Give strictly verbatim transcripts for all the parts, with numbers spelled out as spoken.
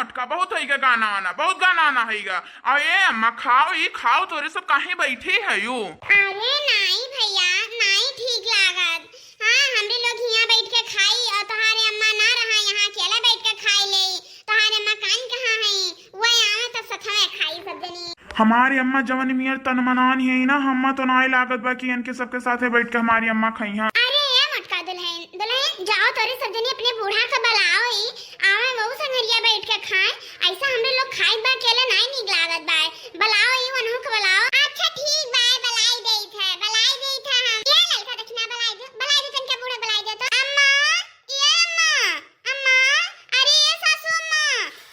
मोटका, बहुत होइगा गाना वाना, बहुत गाना वाना होइगा। अउ ए अम्मा, खाओ, ई खाओ, तोरे सब काहे बैठी हयू? अरे नाई भइया, नाई ठीक लागत। हाँ, हमरे लोग हियाँ बैठ के खाई, अउ तोहारे अम्मा ना रहा, यहाँ अकेला बैठ के खाई लेई। तोहारे अम्मा कान कहाँ हई? वह आवे तब सथवे खाई सब जनी। हमारे अम्मा जवन मियर तन मनान है ना, हम्मा तो नाई लागत बा कि इनके सबके साथे बैठ के हमारी अम्मा खइहा। अरे ए मोटका दुलहिन, दुलहिन, जाओ तोरे सब जनी अपने बूढ़ा के बलाओ ही, आवे वहू संगरिया बैठ के खाए। ऐसा हमरे लोग खाइत बा, अकेले नाई नीक लागत बा। बलाओ ही, वनहू के बलाओ। अच्छा ठीक बा, बलाई देइत है, बलाई देइत है हम। ए ललका दखिना बलाई दे, बलाई दे तनके बूढ़ा बलाई दे तो। अम्मा, ए अम्मा, अम्मा, अरे ए सासू अम्मा,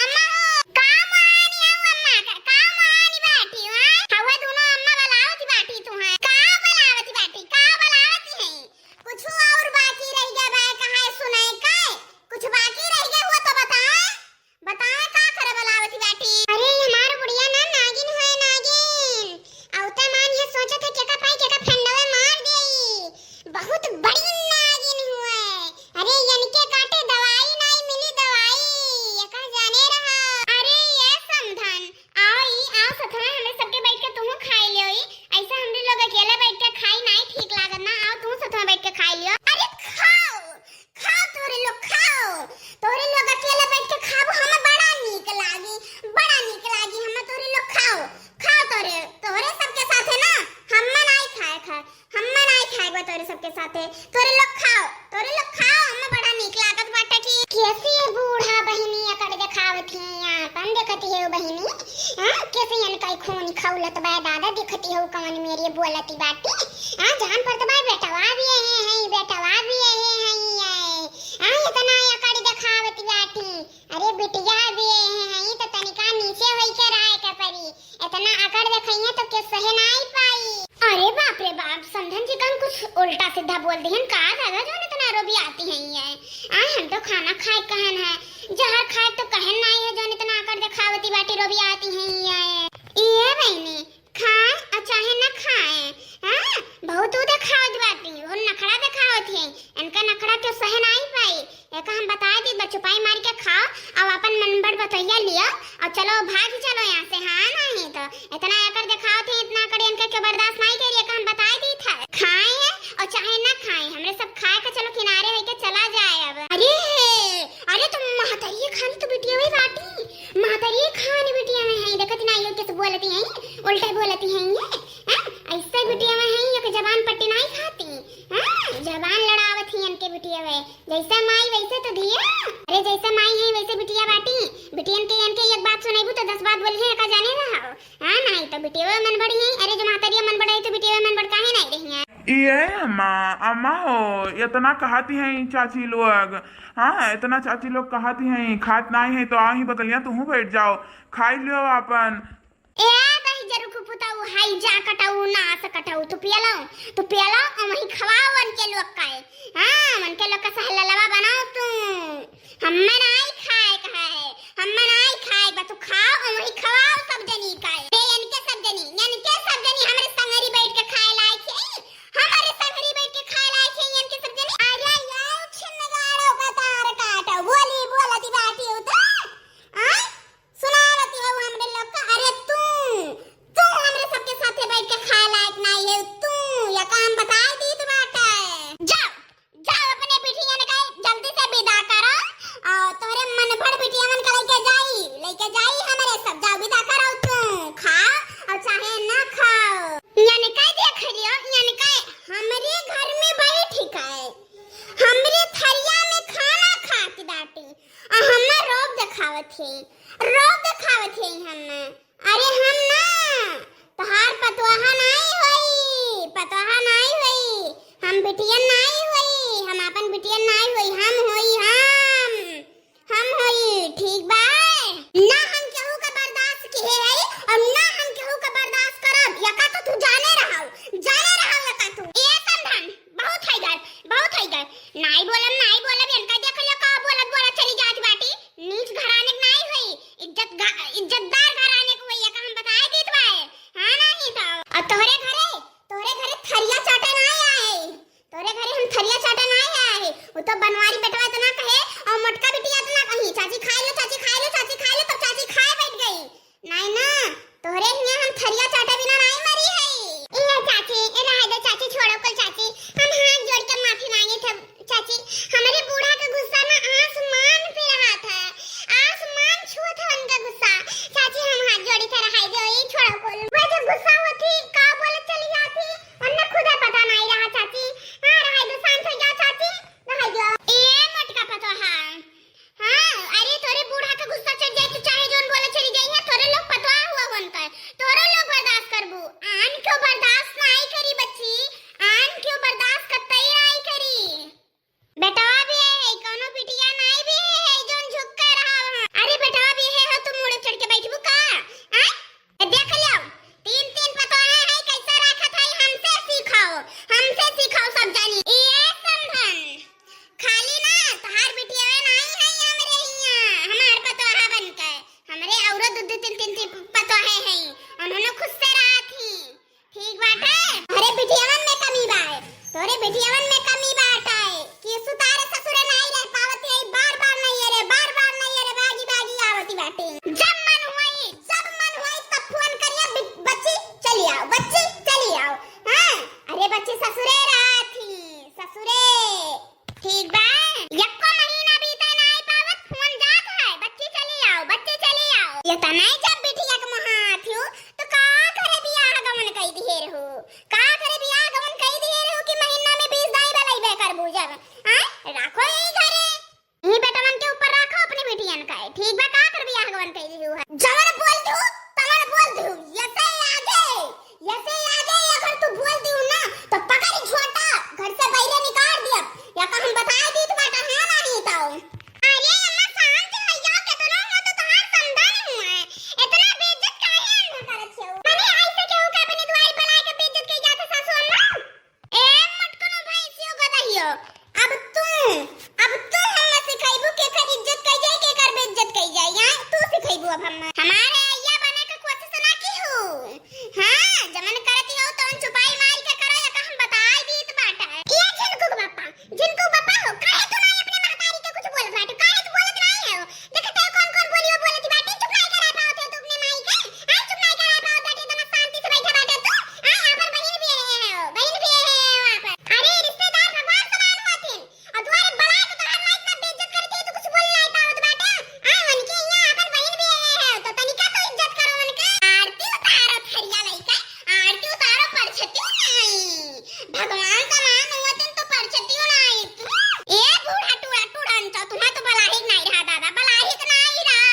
अम्मा हो, का महानी आऊ अम्मा, का, का महानी बाटी, हाँ? हवा दोनों अम्मा बलावत बाटी तू, हाँ? का बलावत बाटी, का बलावत है? कुछ और बाकी रह गया बा, कहाँ सुनाए का? कुछ बाकी रह गया हुआ तो बताए, बताए का करे बलावत बाटी? अरे हमार बुढ़िया ना नागिन है, नागिन। अउते मान ये सोचत है केका पाई, केका फंडवे मार देई। बहुत बड़ी नागिन हुए। अरे, इनके काटे दवाई नाई मिली, दवाई। एका जाने रहा। अरे, ए समधन, आओ ई, आओ सथवा हमरे सबके बैठ के तुहू खाई लियो ई। ऐसा हमरे लोग अकेले बैठ के खाई नाई ठीक लागत ना। आओ तुहू सथवा बैठ के खाई लियो। अरे खाओ, खाओ तोरे लोग खाओ। तोरे लोग अकेले बैठ के खाबो, हमें बड़ा नीक लागी, बड़ा नीक लागी हमें। तोरे लोग खाओ, खाओ तोरे, तोरे सबके साथे ना हमें नाई खाए खाए। हम्मा नाई खाए बा तोरे सबके साथे, तोरे लोग खाओ, तोरे लोग खाओ, हम्मा बड़ा नीक लागत बाटे कि। कैसे ये बूढ़ा बहिनी अकड़ देखावत है, आपन देखत है बहिनी, हाँ, कैसे इनका खून खौलत बा दादा, देखत है कौन मेरे बोलती बाटी, हाँ, जान पड़त बा बेटवा भी यही है, बेटवा भी यही है, ये, हाँ, इतना अकड़ देखावत बाटी। अरे बिटिया भी यही है, तो तनिका नीचे होई के रहे के परी। इतना अकड़ देखइहे तो के सहे नाई पाई। अरे बाप रे बाप, समधन जी कन कुछ उल्टा सीधा बोल दिहन का दादा, जौन इतना रोबियाती हैं ये? आय, हम तो खाना खाए कहन है, जहर खाए तो कहन नाई है, जौन इतना अकड़ देखावती बाटी रोबियाती हैं ये। ये बहिनी, खाए और चाहे न खाए, हाँ, बहुत ऊ देखावत बाटी, वो नखड़ा देखावत है, इनका नखड़ा के सहे नाई पाई। एका हम बताए दी, बस चुपाई मार के खाओ, अब अपन मनबढ़ बतैया लियो और चलो, भाग चलो यहाँ से, हाँ, नहीं तो इतना अकड़ देखावत है, इतना अकड़ इनके के बर्दाश्त नहीं करी, एका हम बताए दी था। खाए हैं और चाहे ना खाए, हमरे सब खाए के चलो किनारे होके चला जाए अब। अरे, अरे तुम महतरिये खानी तो बिटिया वही बाटी, महतरिये खानी बिटिया में है, देखत ना यो कैसे बोलती हैं, उल्टे बोलती हैं ये, हैं? ऐसे बिटिया में है, ये जबान पट्टी नहीं खाती, हाँ? जबान लड़ावत ही इनके बिटिया में। जैसा माई वैसे तो धिया। अरे जैसा माई है वैसे बिटिया बाटी। बिटियन के इनके एक बात सुनैबू तो दस बात बोली है, एका जाने रहो। हाँ, नहीं तो बिटिया मन बड़ी है। अरे जो महतरिया मन बड़ा है तो बिटिया मन बड़ काहे नहीं रही है? ये अम्मा, अम्मा हो, इतना कहती हैं चाची लोग। हाँ, इतना चाची लोग कहती हैं, खात नहीं है तो आ ही बगलिया तुहू बैठ जाओ, खाई लियो अपन। ए दही जरू कुपुताऊ, हाई जा कटाऊ, नास कटाऊ, तू पियलाओ, तू पियलाओ, और वही खवाओ उनके लोग का है। हाँ, उनके लोग का सहललवा बनाओ तू। हम्मे नाई खाए का है, हम्मे नाई खाए बा, तू खाओ और वही खवाओ सब जनी का है। ए, इनके सब जनी, इनके सब जनी हमरे संगरी बैठ के खाए लायक है, हमारे संगरी बैठ के खाए लायक है इनके सब जनी। अरे यार, छिन गाड़ो का तार काटो, बोली बोलती बाटी उतर। हाँ? सुनावती हो हमरे लोग का। अरे तू, तू हमरे सबके साथे बैठ के खाए लायक नाई है तू, या काम बताए दीत बाटे। जाओ, जाओ अपने बिटियन का जल्दी से विदा करो, और तोरे मन भर बिटियन का लेके जाई, लेके जाई हमरे सब, जाओ विदा करो तू, खाओ और चाहे ना खाओ। यन का देख लियो, यन का हमरे घर में बैठ के हमरे थरिया में खाना खात बाटे, आ हमें रोब देखावत है, रोब देखावत है हमें। अरे हम ना, तोहार पतोहा नाई होई, पतोहा नाई होई, हम बिटियन नाई होई, हम आपन बिटियन नाई होई, हम होई हम, हम होई, ठीक बा? ना हम केहू का बर्दाश्त किहे हई और ना हम केहू का बर्दाश्त करब, यका तो तू जाने रहव, जाने रहव यका तू। ए संधन, बहुत है गए, बहुत है गए। नाई बोलब, नाई बोलब, इनका देख लियो का बोलत बोलत चली जात बाटी। नीच घराने के नाई होई, इज्जत घ-, इज्जतदार घराने के होई, एका हम बताए देत बाए। हाँ, नहीं तो। और तोहरे घरे, तोहरे घरे थरिया चाटे नाई आए, तोहरे घरे हम थरिया चाटे नाई आए। वो तो बनवारी बेटवा इतना कह केतना जब बिटिया के मुँह हाथ हो, तो का करे बियाह गवन कई दिहे रहू? का करे बियाह गवन कई दिहे रहू कि महीना में बीस दाई बलैबे करबू जब? आय, राखो यही घरे। ई बेटवन के ऊपर राखो अपनी बिटियन का, ठीक बा? का करे बियाह गवन कई दिहू है? जवन बोल दू, तवन बोल दू। यसे आगे, यसे आगे अगर तू बोल दू ना, तो पकड़ी झोटा, घर से बाहरे निकाल दिया। या का हम बताई दीत बाटा, हाँ, नहीं तो। अरे अम्मा, शांत हो जाओ, केतनो हुआ तो तोहार समधन हुआ है। इतना बेइज्जत काहे अम्मा करत हो? माने ऐसे केहू के अपने दुआरी बुलाए के बेइज्जत कई जात है सासू अम्मा? ए मटकनो भैंसियो गदहियो, अब तू, अब तू हम्मा सिखाइबू केकर इज्जत कई जाए, केकर बेइज्जत कई जाए, यां तू सिखाइबू अब हम्मा। हमारे अइया बने के कोशिश ना कीहू। हाँ, जवन करती हो तवन चुपाई मार के करो, या का हम बताई दीत बाटा। ए झिनकू के बापा, झिनकू बापा हो, काहे तू नाई अपने महतारी के कुछ बोलत बाटे? काहे तू बोलत नाई हो? देखत है कौन कौन बोलियो बोलत बाटे, चुप नाई कराए पावत हो तू अपने माई के? हाँ, चुप नाई कराए पावत बाटे, इतना शांति से बैठा बाटे तू? हाँ, यहाँ पर बहिन भी है हो, बहिन भी है हो यहाँ पर। अरे रिश्तेदार भगवान समान होथिन, और दुआरे बुलाए तो तोहार माई इतना बेइज्जत करती है, तू कुछ बोल नाई पावत बाटे। हाँ, उनके यहाँ अपन बहिन भी है हो, तो तनिका तो इज्जत करो उनका। आरती उतारो थरिया लइका, आरती उतारो, परछतियो नाई। भगवान समान होतिन तो परछतियो नाई। ए बूढ़ा टूड़ा टूड़न तो तुम्हें तो बलाहिक नाई रहा दादा, बलाहिक नाई रहा।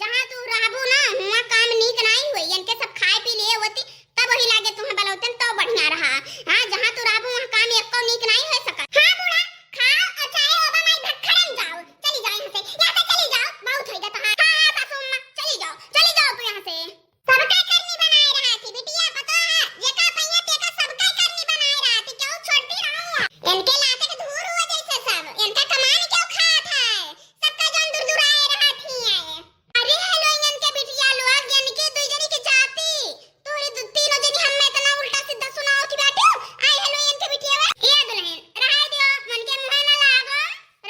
जहाँ तू रहबू ना, हुआं काम नीक नाई होई। इनके सब खाए पी लिए होती, तब वही लागे तुम्हें बलौतन तो बढ़िया रहा। हाँ, जहाँ तू रहबू वहाँ काम एको नीक नाई हो सकत। हाँ बूढ़ा, खाओ और चाहे ओबा माई भटखड़न जाओ, चली जाओ यहाँ से, यहाँ से चली जाओ, बहुत होई जाता है। हाँ, हाँ, सासू अम्मा, चली जाओ, चली जाओ तू यहाँ से। सबका करनी बनाए रहा थी, बिटिया पतोह, जेका पइया तेका सबका करनी बनाए रहा थी, क्यों छोड़ती रहूं? इनके लाते के धूर हुआ जैसे सब, इनका कमान क्यों खात है? सबका जान दुरदुराए रहा थी है। अरे हेलो, इनके बिटिया लोग, इनके दुई जनी के जाति, तोहरे दु-, तीनों जनी हम में इतना उल्टा सीधा सुनाओ थी बाटू। आई हेलो, इनके बिटिया वा, ए दुल्हन, रहाई दियो, मन के मुँह ना लागो।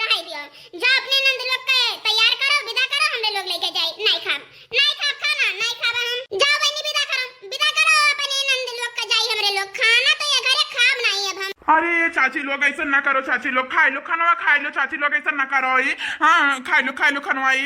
रहाई दियो, जा अपने नंद लोग के तैयार करो, विदा करो, हमरे लोग लेके जाई। नाई खाब, नाई खाब खाना, नाई खाब हम। जाओ बहनी, विदा करो, विदा करो अपने नंद लोग के, जाई हमरे लोग। खाना तो ये घरे खाब नाई अब हम। अरे चाची लोग, ऐसा ना करो चाची लोग, खाई लो खानवा, खाई लो चाची लोग, ऐसा ना करो। ई, हाँ, खाई लो, खाई लो खानवा। ई